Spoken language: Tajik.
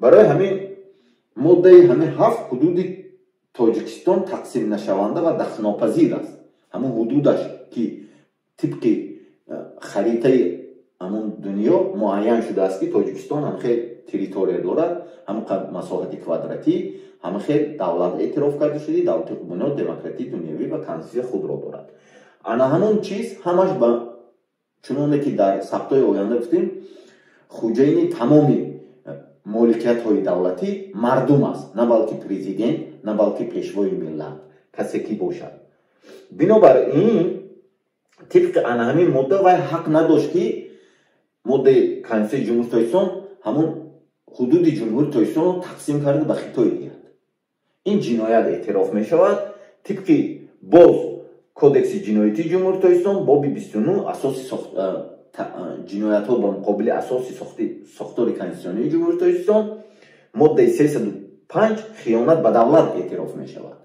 Барои ҳамин моддаи ҳамин 7 ҳудуди Тоҷикистон тақсим нашаванда ва дахлнопазир аст. Ҳамун ҳудудаш, ки тибқи харитаи ҳамун дунё муайян шудааст, ки Тоҷикистон ҳам хел территория дорад, ҳамон масоҳати квадратӣ, ҳама хел давлат эътироф карда шуди, давлати бунёд, демократӣ, дунявӣ ва конститутсия худро дорад. Ана ҳамон чиз ҳамаш ба чуноне ки дар сабтҳои оянда гуфтем, хуҷаини тамоми моликиятҳои давлатӣ мардум аст, на балки президент, на балки пешвои миллат, касе ки бошад. Бинобар ин, тибқи ана ҳамин модда вай ҳақ надошт, ки моддаи Конститутсияи Ҷумҳурии Тоҷикистон ҳамун ҳудуди Ҷумҳурии Тоҷикистонро тақсим карда ба Хитой диҳад. Ин ҷиноят эътироф мешавад тибқи боз Кодекси ҷиноятии Ҷумҳурии Тоҷикистон, боби 29, асоси ҷиноятҳо ба муқобили асоси сохтори конститутсионии Ҷумҳурии Тоҷикистон, моддаи 305, хиёнат ба давлат эътироф мешавад.